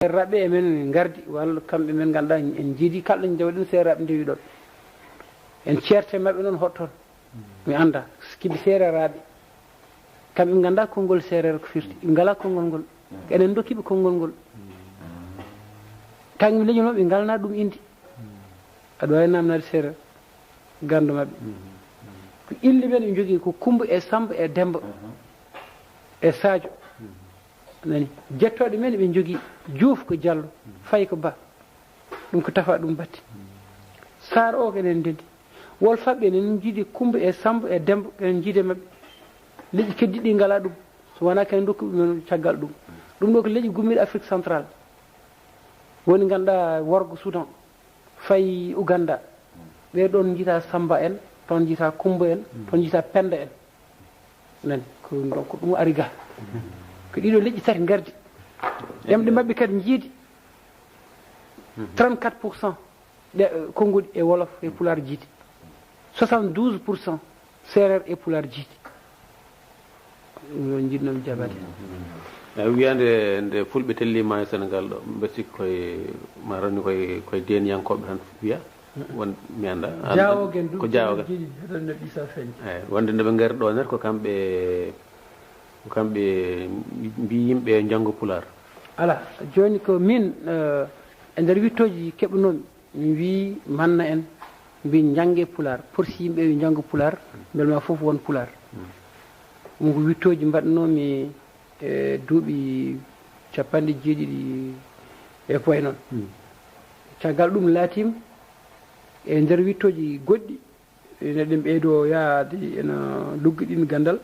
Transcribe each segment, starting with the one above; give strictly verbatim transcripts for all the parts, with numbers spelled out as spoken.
Seereraaɓe e men ngardi, walla kamɓe men ngannduɗaa en njiidi, kala ɗo ndewi ɗum seereraaɓe ndewi ɗon. En ceerte maɓɓe noon hoɗ toon. Mi annda, sikkidi seereraaɓe. Kamɓe ɓe ngannduɗaa konngol seereer ko firti, ɓe ngalaa konngol ngol. Enen ndokki ɓe konngol ngol. Tan mi leñol maɓɓe ngalnaa ɗum indi. Aɗa waawi naamnaade seereer ganndo maɓɓe. Ko ille men ɓe njogii ko Kummba e Sammba e Demmba e Saajo. Nani, jettooɗe men ɓe njogii Juuf ko Jallo, Fay ko Ba. Ɗum ko tafa ɗum batti. Saar o ko enen ndendi. Wolfaɓe enen njiidi Kummba e Sammba e Demmba, enen njiide maɓɓe. Leƴƴi keddiɗi ɗi ngalaa ɗum. So wonaa ko en ndokku ɗumen caggal ɗum. Ɗum ɗo ko leƴƴi gummiiɗi Afrique centrale. Woni ngannduɗaa worgo Soudan, fay Ouganda. Ɓe ɗon njiita Sammba en, toon njiita Kummba en, toon njiita Pennda en. Nani, ko, donc, ɗum ari ga. Ko ɗiɗo leƴƴi tati ngardi. Ɗemɗe maɓɓe kadi njiidi. Trente-quatre pour cent ɗe, eh, konnguɗi e Wolof e Pulaar njiidi. Soixante-douze pour cent Seereer e Pulaar njiidi. Ɗum noon njiɗnoomi jabaade. E wiyande nde Fulɓe telliima e Senegal ɗo, mbeɗa sikki koye, ma rewni koye, koye deeniyankooɓe tan wiya, won mi annda. An- Jaawogen ko Jaawogen. Jiiɗi hoto neɗɗo isa feeñ. Eyi, wonde nde ɓe ngari ɗo nder ko kamɓe, ko kamɓe mbi yimɓe yo njanngu Pulaar. Ala, jooni ko min, eh, e nder wittooji keɓnoomi, mi wii manna en, mbi njannge Pulaar, porsi yimɓe yo njanngu Pulaar, mbele ma fof won Pulaar. Ɗum ko wittooji mbaɗnoomi e duuɓi capanɗe jeeɗiɗi e poy noon. Caggal ɗum laatiima e nder wittooji goɗɗi, ene ɗen ɓeydo yaade ena luggiɗin ganndal.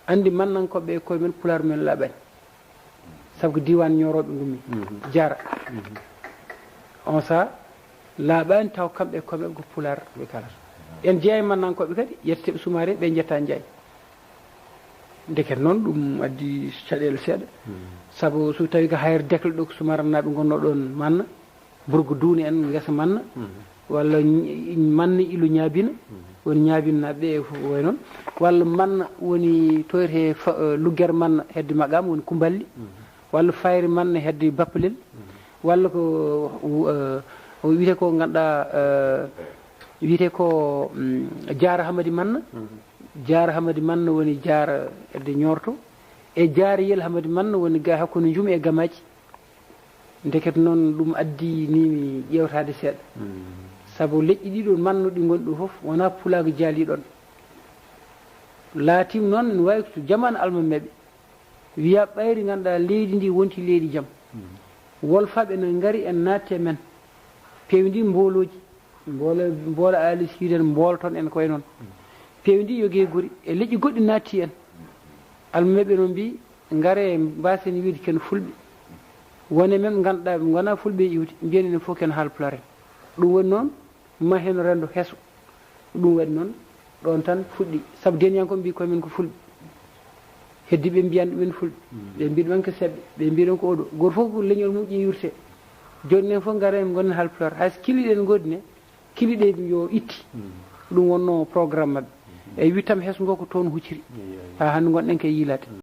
Anndi mannankooɓe e koye men Pulaar men laaɓaani. Sabu ko diiwaan Ñoorooɓe ngummi. Jaara. On sahaa laaɓaani taw kamɓe e koye maɓɓe ko Pulaar ɓe kalata. En jeyaa e mannankooɓe kadi, yetteteeɓe Sumaare ɓe njettaa Njaay. Ndeket noon ɗum addi caɗeele seeɗa. Sabu so tawii ko Haayre Dekle ɗo ko Sumaarannaaɓe ngonnoo ɗoon manna, Burgu Duuni en ngesa manna, walla ñ- manna ilo Ñaabina, woni Ñaabinnaaɓe ɓe e fof wayi noon, walla manna woni toyre he fa- eh, luggere manna hedde Maqaama woni Kumballi, walla fayre manna hedde Bappalel, walla ko eh, o wiyetee ko ngannduɗaa eh, wiyetee ko mm, Jaara Hamadi Manna, Jaara Hamadi Manna woni Jaara hedde Ñoorto, e Jaara Yel Hamadi Manna woni ga hakkunde Njum e Gamaaji. Ndeket noon ɗum addi ni mi ƴeewtaade seeɗa. Sabu leƴƴi ɗiɗo mannuɗi ngonɗi ɗo fof wonaa pulaagu jaali ɗoon. Laatiima noon ene waawi ko jamaanu almameeɓe. Wiyaa ɓayri ngannduɗaa leydi ndi wonti leydi jam. Wolfaaɓe ene ngari en naatti e men. Peewndi mboolooji, mboola, mboola Aali Siidi en mboolton en koye noon. Peewndi yogee guri e leƴƴi goɗɗi naatti en. Almameeɓe noon mbii, ngaree mbaasen wiide ken fulɓe. Wone men ngannduɗaa ɓe ngonaa fulɓe e iwdi, mbiyen enen fof ken haalpulaar en. Ɗum woni noon, ma heen renndo heso. Ɗum waɗi noon, ɗoon tan fuɗɗi. Sabu deeniyankooɓe mbii koye men ko fulɓe. Heddi ɓe mbiyan ɗumen fulɓe. Ɓe mbii ɗumen ko seɓɓe. Ɓe mbii ɗon ko oɗo. Gooto fof ko leñol mum ƴeewirtee. Jooni nen fof ngaree en ngonen haalpulaar. Hay so kiliɗen ngoodi ne, Kili ɗe yo itti. Ɗum wonnoo programme maɓɓe. E wittam hesgo ko toon hucciri. Haa hannde ngonɗen kay yiilaade.